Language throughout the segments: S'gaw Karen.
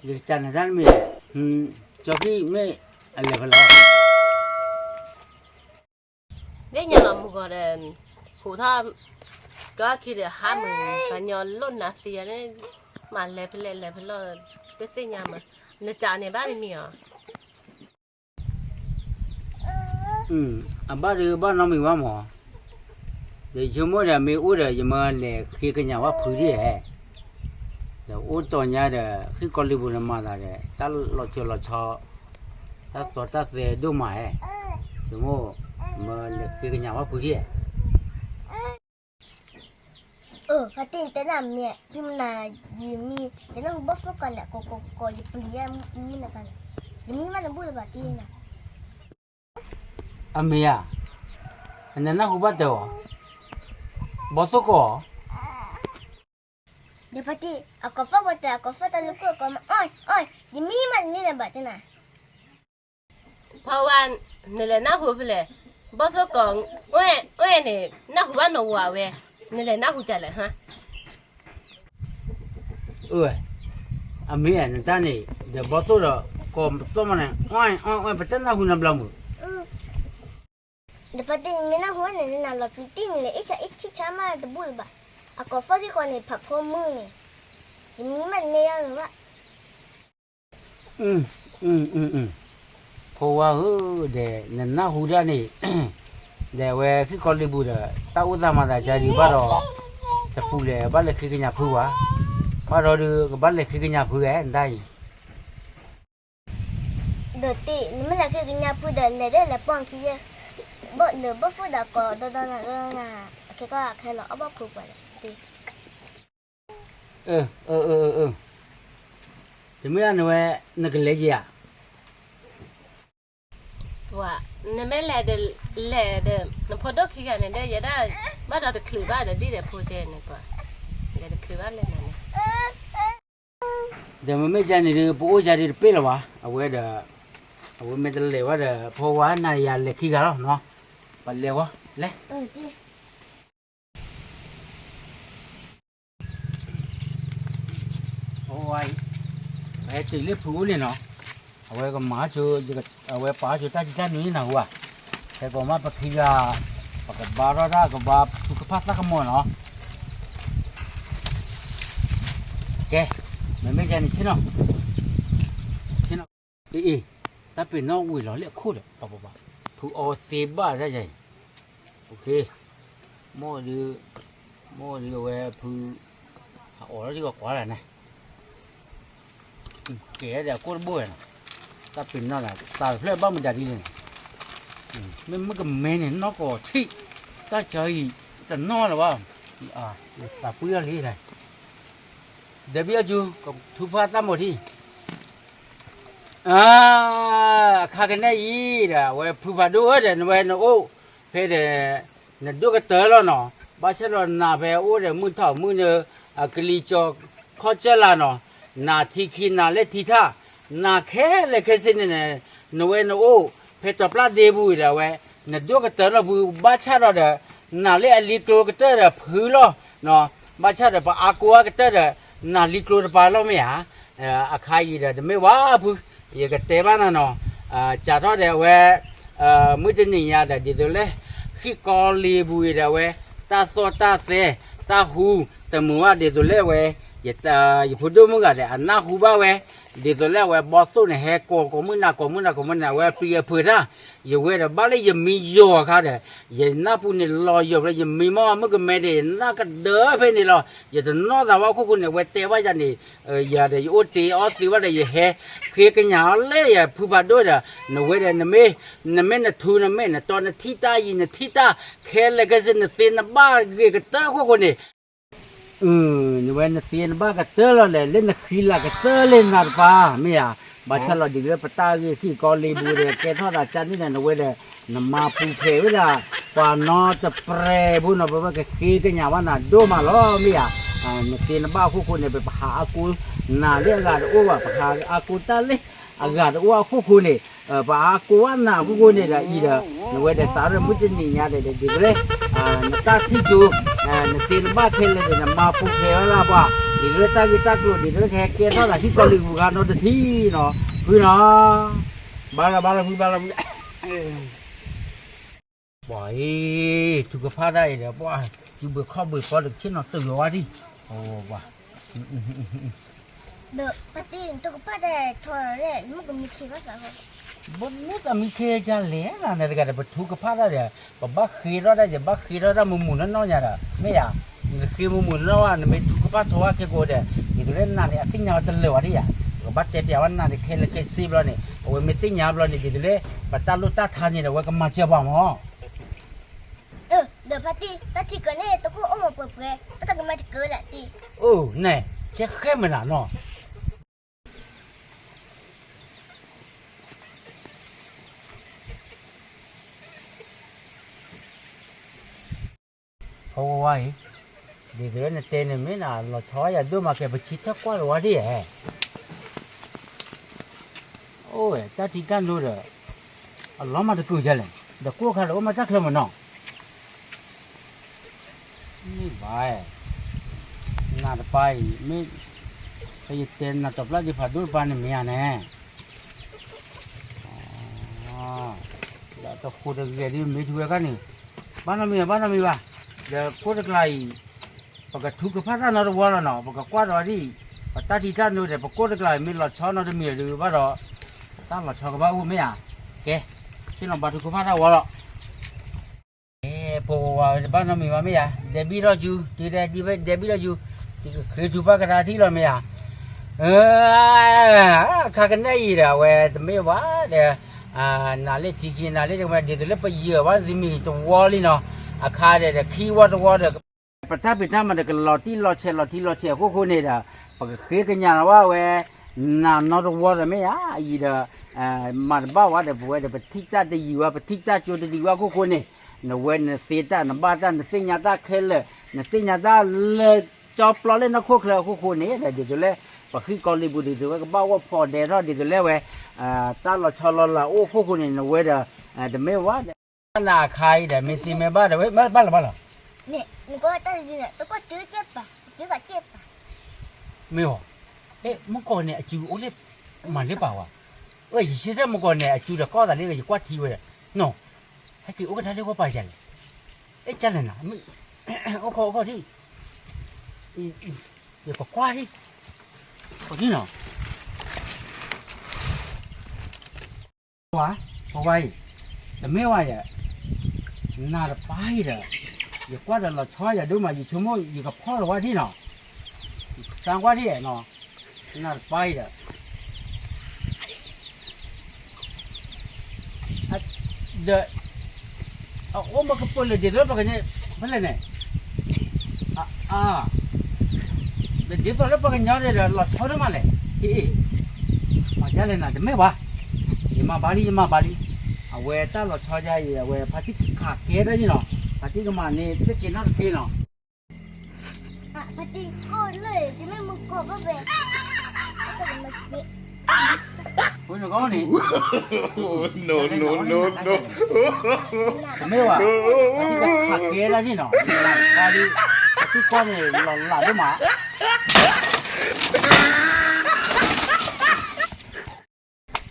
ယကစၢ်နတၢ်တမ့ၢ်, ကၠီခံမ့ၢ်အလဲၤဖဲလဲၣ်, လၢညါလီၤမုၢ်ဂီၤဒီး, ဟူးထီၣ်, ကီခံဒီးဟါမုၢ်, ပှၤညီလိၣ်နၤသ့ယၤန့ၣ်, မ့ၢ်လဲၤဖဲလဲၣ်လဲၤဖဲလဲၣ်, တသ့ၣ်ညါမး, နစၢ်န့ၣ်ဘၣ်မံမံၤအီၤ အဘၣ်ဒုးဘၣ်နီတမံၤဘၣ်မး, ဒီးယဆိကမိၣ်ဒီးမ့ၢ်အိၣ်ဒီး ယမ့ၢ်လဲၤဃ့ကညးဝဲဖုဒ်ဧါ, ဒီးအိၣ်တီၤညါဒီး ဃ့ၢ်ကီၤလံၤပူၤန့ၣ်မၤသးဒီး တၢ်လီၤဆီလီၤဆီ, တၢ်သီတၢ်သဲဒိၣ်မးဧါ, ဆိကမိၣ်, မ့ၢ်လဲၤဃ့ကညးဝဲဖုဒ်ဧါ. အၢ ဖါတံၢ် တဲဒၣ်မ့ၢ် ဖဲမနၤ ယမံ ယနၢ်ဟူဘီၣ်သိၣ်ကီးန့ၣ် ကိးကိးကိး ယပျံၤယဲမုၢ်နၤခါန့ၣ်, ယမံဘၣ်နဘူၣ်လၢၤဘၣ်တံၢ်နၤ. အမ့ၢ်ဧါ, နနၢ်ဟူဘၣ်တၢ်အီၤ, ဘီၣ်သိၣ်ကီး ဒီးဖါတံၢ် အကိးဖီၣ်ဝဲတၢ် အကိးဖီၣ်တၢ်လၢခိၣ် အကိးမး အီၣ်အီၣ် ယမံဘၣ်နန့ၢ်လၢၤဘၣ်တံၢ်နၤ. ဖီဝါ, နလဲၤနၢ်ဟူဖဲလဲၣ်, ဘီၣ်သိၣ်ကီး အီၣ်အီၣ်န့ၣ် နၢ်ဟူဘၣ်နဝၤဝဲ, နလဲၤနၢ်ဟူကလဲၣ်ဟါ. အၢ, အမ့ၢ်ဧါ နတၢ်န့ၣ် ဒီးဘီၣ်သိၣ်ဒီး ကိးသိၣ်မးန့ၣ် အီၣ်အီၣ်အီၣ် ပတနၢ်ဟူနဘျီမုၢ် ဒီးဖါတံၢ် မ့ၢ်နၢ်ဟူန့ၣ် နနၤလီၤပျံၤတံၢ်န့ၣ်လၢ အ့ၣ်ဆါအ့ၣ်ဆံဆါမးတဘူၣ်လၢၤဘၣ်, အကိးဖီၣ်သံဃီန့ၣ် ဖးဖိမုၢ်န့ၣ်, ယမံမးနန့ၢ်ယၤလၢၤဘၣ်. ဖီဝါဧၢ, ဒီးနနၢ်ဟူဒၣ်န့ၣ်, ဒီးအဝဲဃ့ၢ်ကီၤလံၤပူၤဒီး တၢ်အိၣ်သးမၤသးကါဒံးဘၣ်ဒီး, တပူၤလဲၤဘၣ်လဲၤဃ့ကညးဖုဘၣ်, ဘၣ်ဒီးဒုးကဘၣ်လဲၤဃ့ကညးဖုဧါ နတၢ်အံၤ ဒီးတံၢ် နမ့ၢ်လဲၤဃ့ကညးဖုဒီး လဲၤဒၣ်လဲၤပိာ်ခံယဲၢ်, ဘၣ်လၢဘီၣ်သိၣ်ဒီးကိးဒီဒီနၤဒီနၤ, အခဲကီၢ်အခဲလီၤ အီၣ်ဘၣ်ဖုပှၤဒီးတံၢ်. အၢ, တမ့ၢ်ဒၣ်နဝဲ နကလဲၤယဲၢ်ဧါ. နမ့ၢ်လဲၤဒီးလဲၤဒီး နဖိဒိၣ်ခံဂၤန့ၣ်ဒီး ယဲဒၣ် ဘၣ်ဒီးတချုးဘၣ်ဒီး ဒ်ဒီးဖိကဲန့ၣ်ကွၢ်, လဲၤတချုးဘၣ်လဲၤနၤန့ၣ် ဒီးမ့မ့ၢ်ကန့ၣ်ဒုး ပအိၣ်ယၤဒုးတပ့ၢ်လၢၤဘၣ်, အဝဲဒီး, အဝဲမ့ၢ်တလဲၤဝဲဒီး ဖီဝါနၤယၤလဲၤခံဂၤလီၤနီၤ, ပလဲၤဝဲ, လဲၤ. ပဟဲတုၤလၢဖုအိၣ်န့ၣ်နီၤ, အဝဲကမၤ, အဝဲပာ်ဆိတၢ်တံၢ်တၢ်နုၤန့ၣ်နၢ်ဟူဧါ, ခဲကိးမးပခံဂၤ, ပကဘါထီၣ်တၢ်ကဘါဖုကဖၣ်သၣ်ကမီၤနီၤ. ကဲ, မ့မ့ၢ်ယၤန့ၣ်ဆ့ၣ်နီၤ, ဆ့ၣ်နီၤ, အ့ၣ်အ့ၣ်, တၢ်ပ့ၤနီၣ်ဝံၤလီၤလၢအခိၣ်ဒီး, ဖုအီသ့ဘၣ်တၢ်ယၤအံၤ, မိၢ်ဒုး, မိၢ်ဒုးအဝဲဖု, ဟးအီၣ်လီၤဒ်ပှၤကွၢ်လၢ်န့ၣ် ကဲဒီးအကိၣ်တဘိဝဲနီၤ, တၢ်ပ့ၤနီၣ်ဒီး သးဖျၢၣ်ဘၣ်မတၤဒ်လဲၣ်န့ၣ်, မ့မ့ၢ်ကမဲန့ၣ် နီၢ်ကီၢ်ထံၣ်, တၢ်ကၢအံၤ, တနီၣ်လၢၤဘၣ်, သးပှံၢ်အီၤလံ, ဒီးဘံၣ်အီၣ်ကၠူ, ကထူဖၣ်တၢ်မိၣ်ထံ, အခါကနဲအံၤဒီး အဝဲဖုဖးဒိၣ်ဧၢဒီး နဝဲနအိၣ်ဖဲဒီး နဒိၣ်ကတၢၢ်လီၤနီၤ, ဘၣ်ဆၣ်ဒီးနၤဖဲအိၣ်ဒီး မုၢ်ထီၣ်မုၢ်နၢၤ အကလံၤကၠီၤခီၣ်ကၢၢ်လၢ်နီၤ, နၤထံခံနၤလၢထံထၣ်, နၤခဲလၢာ်ခဲဆ့န့ၣ်, နဝဲနအိၣ်ဖဲတီၤပျၢ်ဒ့ပူၤဒီး အဝဲ နဒိၣ်ကတၢၢ်လီၤပူၤ ဘၣ်ဆၣ်ဒီးဒီး နၤလၢအလံၤကျိၤကတၢၢ်ဒီးဖုလီၤ, ဘၣ်ဆၣ်ဒီးပှၤအါကိးအါကတၢၢ်ဒီး နၤလံၤကျိၤတပၤလီၤမ့ၢ်ဧါ, အခါအံၤဒီးတမ့ၢ်ဝဲဖု, ယကတဲဘၣ်နၤနီၤ, စးထီၣ်ဒီးအဝဲ မုၢ်တနံၤညါဒီး ဒ်သိးလၢ ဃ့ၢ်ကီၤလံၤပူၤအံၤဒီးအဝဲ တၢ်သီၣ်တၢ်သဲ တၢ်ဟူ တမုာ်ဘၣ်ဒ်သိးလၢအဝဲ ယဖိဒိၣ်မုၣ်ဂၤဒီး အနၢ်ဟူဘၣ်ဝဲ ဒ်သိးလၢအဝဲဘီၣ်သိၣ်န့ၣ် ဟဲကိးကိးမုၢ်နၤကိးမုၢ်နၤကိးမုၢ်နၤ အဝဲပျံၤအဖုးတၢ်, ယဝဲဒီးဘၣ်လၢယမံယီၤအခါဒီး ယနၢ်ပူၤန့ၣ်လီၤယီၤဖဲ ယမံမီၢ်မုၣ်ကမဲဒီး ယနၢ်ကဒၢဖဲန့ၣ်လီၤ. ယတနီၣ်သးဝဲအခိၣ်ဃိန့ၣ် အဝဲတဲဘၣ်ယၤန့ၣ်, ယၤဒီးယအိၣ်တ့ၢ်အီၣ်သ့ဘၣ်ဒီး ယဟဲဃ့ကညးအီၤလၢယဖုဖးဒိၣ်ဒီး နဝဲဒီး နမ့ၢ်နထူနမ့ၢ်နတီ နထံၣ်တၢ်ယံၤ နထံၣ်တၢ်ခဲလၢာ်ခဲဆ့ နသ့နဘၣ်ဂ့ၤကတၢၢ်အခိၣ်ဃိန့ၣ် နဝဲနသ့နဘၣ်ကတၢၢ်လီၤလဲၣ် လၢနဃံလၤကတၢၢ်လၢနၤတပၤ မ့ၢ်ဧါ. ဘၣ်ဆၣ်လီၤဒ်လၢပတၢ်ဂ့ၢ်ဃ့ၢ်ကီၤလံၤပူၤဒီး ကဲထီၣ်သးကၢ်န့ၣ်ဒီး နဝဲဒီး နမၤပူၤဖျဲးဝဲဒၣ် ပှၤနီတပျဲၤဖိနီၤ ပဝဲကဃ့ကညးဘၣ်နၤဒိၣ်မးလီၤ မ့ၢ်ဧါ. နသ့နဘၣ်အခိၣ်ဃိန့ၣ် ပဟးအါကိးနၤလၢအဂၤတအိၣ်ဘၣ် ပဟးအါကိးတၢ်လၢအဂၤတအိၣ်အခိၣ်ဃိန့ၣ် ပဟးအါကိးဝဲနၤအခိၣ်ဃိန့ၣ်ဒီးအံၤဒီး နဝဲဒီးစးထီၣ်မုၢ်တနံၤညါဒီး ဒ်သိးလၢ နတၢ်ထံၣ်ကၠိ နသ့နဘၣ်ခဲလၢာ်ဒီး နမၤပူၤဖျဲးဝဲဒၣ်ပှၤ ဒ်သိးလၢတၢ်ဂ့ၢ်တၢ်ကျိၤ ဒ်သိးလၢကဟဲကဲထီၣ်သးဟံၣ်ကီးလံာ်ပူၤဂၤနီတထံၣ်နီၤ, ဖုနီၤ, ဘၣ်လၢဘၣ်လၢဖုဘၣ်လၢဖု, ပှၤအံၤ ထုကဖၣ်တၢ်အံၤဒီး ပှၤ စုဘှ့းခီၣ်ဘှ့းပီတကဆ့ၣ်နီၤတုာ်ယီၤဝဲဒံၣ်, ပှၤ ဒီးပတံၢ် နထုကဖၣ်တၢ်ထီလီၤ, ယမ့ၢ်ကမံခ့ဘၣ်သး, ဘၣ်မ့ၢ်တမံခ့ကလဲၣ်နၤ နတဂၤဒီး ပထုကဖၣ်တၢ်ဒီး ပဘၣ်ဃ့ထီၣ်တၢ်ဒီး ဘၣ်ဃ့ထီၣ်တၢ်မုာ်မုာ်နီၢ်နီၢ်ညါဒီး မ့ၢ်ယၤ, နဃ့မုာ်မုာ်နီၢ်နီၢ်ဝဲ နမ့ၢ်ထုကဖၣ်ထီဝဲခဲကိးဒီး ဒ်သိးလၢနၤန့ၣ် အသ့ၣ်ညါဝဲတလၢာ်ဘၣ်ဒံးယၤ, ပကဘၣ်တဲပျးဝဲနၤန့ၣ် ခဲလၢာ်ခဲဆ့ဘျီန့ၣ် အဝဲမ့ၢ်သ့ၣ်ညါဘျီန့ၣ် ဒ်သိးလၢ ပတၢ်လိၣ်တၢ်ထါန့ၣ်ဒီး အဝဲကမၤစၢၤပှၤမၢ် ဒီးဖါတံၢ် တၢ်ထံကၢၤန့ၣ် တခိၣ်အိၣ်မးပှဲၤပှဲၤ တၢ်တကမၤတကၢၤလၢာ်တံၢ်, အိၣ် နဲၣ် ကဲဃဲမနၤနီၤ, ဖီဝါအံၤ, ဒ်သိးလၢနတဲန့ၣ် မ့ၢ်နၤ လီၤဆီယၤဒိၣ်မးကဲ ပဆံထၢၣ်ကွၢ်လီၤဝဲဒ်ဧါ, အိၣ်ဝဲ တၢ်ထံတၢ်နိဒီး အလီၤမးတကုာ်ယၤလဲၣ်, ဒီးကိၣ်ခါဒီးအိၣ်မးတၢ်ချၢမၢ်နီၤ, မ့ၢ်ဘၣ်, နၤတပၤအံၤ မ့ၢ် ဖဲယတဲနၤတီၤပျၢ်ဒံးဖးဒိၣ်တပၤန့ၣ်မ့ၢ်ဧါန့ၣ်, ဒီးတဃိးတဂဲၤဒ်မ့ၢ်ထူဝဲခါန့ၣ်, ဘၣ်နီတမံၤဘၣ် ဘၣ်နီတမံၤဘၣ်, ဒီးကိးတကျါအံၤ ပကထုကဖၣ်တၢ်နီတဝီလီၤနီၤ, ပကကွၢ်ဒီးဒ်အံၤ, ပတၢ်ထံတၢ်နိဒီး ပကိးတကျါအံၤ မ့ၢ်လီၤဆီနီတမံၤဒံးဘၣ်ဒီး, တၢ်လီၤဆီကဘၣ်အိၣ်မ့ၢ်ဧါ, ကဲ, ဆ့ၣ်နီၤဘါထုကဖၣ်တၢ်ဝီလီၤ. ဖိဝဲဝဲတဘၣ်နီတမံၤဘၣ်မ့ၢ်ဧါ, ဒဲဘံၣ်ထီၣ်ယူၤ, တုၤဒဲဒဲဘံၣ်ထီၣ်ယူၤ, တုၤကဃ့ထုဘၣ်ကဒါထံၣ်လီၤမ့ၢ်ဧါ, အခါကနဲၣ်အံၤဒီး အဝဲတမ့ၢ်ဘၣ်ဒီး, နၤလၢထံခံ နၤလၢတကမၤ ဒ်သိးလၢပယၢၤဘၣ်သမံၤတဝီလံနီၤ, အခါဒီး ဒီးခံဝီတဝီဒီး ပတၢ်ဖံးတၢ်မၤဒီးကလီၤတံၢ်လီၤဆဲးလီၤထံလီၤဆဲးအခိၣ်ဃိန့ၣ်ဒီး, ပကဃ့ကညးလီၤဘၣ်ဝဲ, နၤနီတဝီဒီးမ့ၢ်ဧါ, အံၤဒီး, မၤတဘၣ်ဝဲဒီး ပဝဲဒီး ပထံၣ်တၢ်တယံာ်ဝဲ ပထံၣ်တၢ်ကၠိတဒံးဝဲအခိၣ်ဃိန့ၣ်, နဝဲနသ့တၢ်နဘၣ်တၢ် နသ့ၣ်ညါတၢ်ခဲလၢာ်, နသ့ၣ်ညါတၢ်လၢ ကၠီပျီလၢနီၢ်ခိၣ်ချၢအခိၣ်ဃိန့ၣ်ဒီး ဒ်သိးလၢ ပဟံၣ်ကီးလံာ်ပူၤဒ်သိးဝဲကဘၣ်အိၣ်ဖီဒဲးထီၣ်ဒ်သိးလၢဝဲ, တၢ်လီၤဆီလီၤလးအိၣ်အခိၣ်ဃိန့ၣ် နဝဲဒီး, တမ့ၢ်ဝဲဒီး နအခါအံၤဒီး မ့ၢ်သ့မ့ၢ်ဘၣ်ဒီး ဝဲဘၣ်လီၤဘၣ်လီၤ, န့ၣ် နကတၢ်တဒုန့ၣ် တကီၢ်တုၤကဲပာ်, တုၤကကဲပာ်, မ့ၢ်ဧါ, အဲ မုၢ်ကီၢ်န့ၣ် အစုအိၣ်လၢ, မၤလၢပာ်ဝဲ, အၢ ယဆၢထၢၣ်မုၢ်ကီၢ်န့ၣ် အစုဒီးကီၢ်သးလၢယကွၢ်ထံဝဲဒီး, နီၤ, ဟဲက့ၤအိၣ်ကဒါလၢဝဲပာ်ယၤလဲၣ်, အဲ ကလဲၣ်နၤ, အိၣ်ခီအိၣ်ခီဒံး, ယကကွၢ်ဒံး, ခီဒံးနီၤ ဝါ, ပဝါအံၤ, တမ့ၢ်ဝဲယဲ, နၤတပၤအံၤဒီး, ယကွၢ်ဒီးလီၤဆီယၤဒိၣ်မး ယဆိကမိၣ် ယကဖီၣ်လီၤဝဲဒၣ်နီၤ, ယစၢကွၢ်ဒၣ်နီၤ, နၤတပၤအံၤဒီး ဒီး, အအိၣ်မ့ၢ်ကပၢၢ်လၢဒ်သိးလၢပှၤကညီ, ဖဲလဲၣ်န့ၣ်, အါ, ဒီးဒ်သိးလၢပှၤကညီန့ၣ်ဒီး လီၤဆီဒိၣ်မးလဲၣ်, အ့ၣ်, မၤဒ်လဲၣ်နၤ တမ့ၢ်ဘၣ်, ယမၤဘၣ်လံ ယမၤဘၣ်လံ, အဝဲတၢ်လီၤဆီဒ်အံၤ အဝဲဖါတံၢ်ခးကဲဒၣ်န့ၣ်နီၤ, ဖါတံၢ်ကမၤန့ၢ်သ့ၣ်က့ၤနီၣ်တက့ၢ်နီၤ ဖုနကီန့ၣ်, တမ့ၢ်ဘၣ်, ဖါတံၢ်ခးကဲဒၣ်န့ၣ်နီၤ, ဖါတံၢ်ကွၢ်န့ၣ် လီၤလးဒိၣ်မး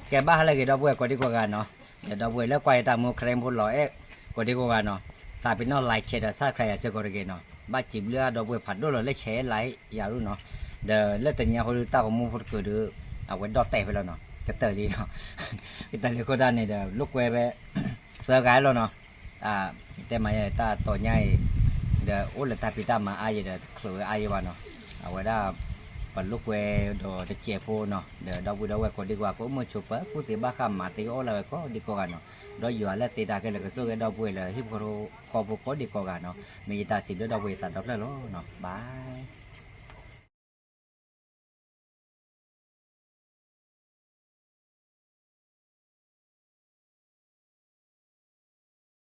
ကဲဘၣ်ဟါလၢအဂ့ၤ ဒီပုၢ်ဝဲၢ်ကိးဒံကိးဂၤနီၤ, ဒီးဒီပုၢ်ဝဲၢ်လၢကွၢ်ယတၢ်မူ ခရံာ်ဖိလီၤအဲၣ် ကိးဒံကိးဂၤနီၤ, သးပ့ၤနီၣ် like share ဒီး subscribe ယၤစ့ၢ်ကီးတဂ့ၤနီၤ, ဘၣ်စံးဘျုးအါဒီပုၢ်ဝဲၢ်ဖးဒိၣ်လီၤ လၢ share like ယၤရူၢ်နီၤ, ဒီးလၢတနံၤအံၤဒုး တၢ်ဂီၤမူဖိတကုာ်ဒီး အဝဲဒီၣ်တဲာ်ဖဲလီၤနီၤ, ကတၢၢ်လံနီၤ, ကတၢၢ်လံအဃိသတးန့ၣ်ဒီး လိာ်ကွဲဖဲ သၢဂၤလီၤနီၤ, တဲမၤယဲ တၢ်တီၤညါအံၤ ဒီးအိၣ်လၢတၢ်ဖံးတၢ်မၤအါယံၤဒီး တချုးဝဲအါယံၤဘၣ်နီၤ, အဝဲဒၣ် ပလိာ်ကွဲဒီးတစဲးဖိနီၤ, ဒီးဒီပုၢ်ဝဲၢ်ကိးဒံကိးဂၤ ကအိၣ်မုာ်ဆိးပၢၤကူၣ်သ့ဘၣ်ဃးမၤသ့အီၣ်လၢဝဲကိးဒံကိးဂၤနီၤ, ဒီးယွၤလၢသ့တၢ်ခဲလၢာ်ကဆိၣ်ဂ့ၤဒီပုၢ်ဝဲၢ်လၢဟံၣ်ဖိဃီဖိကိးဒံကိးဂၤနီၤ, မ့ၢ်ယတၢ်စံးဘျုးဒီပုၢ်ဝဲၢ်သးဒီဖျၢၣ်လီၤနီၤ, bye.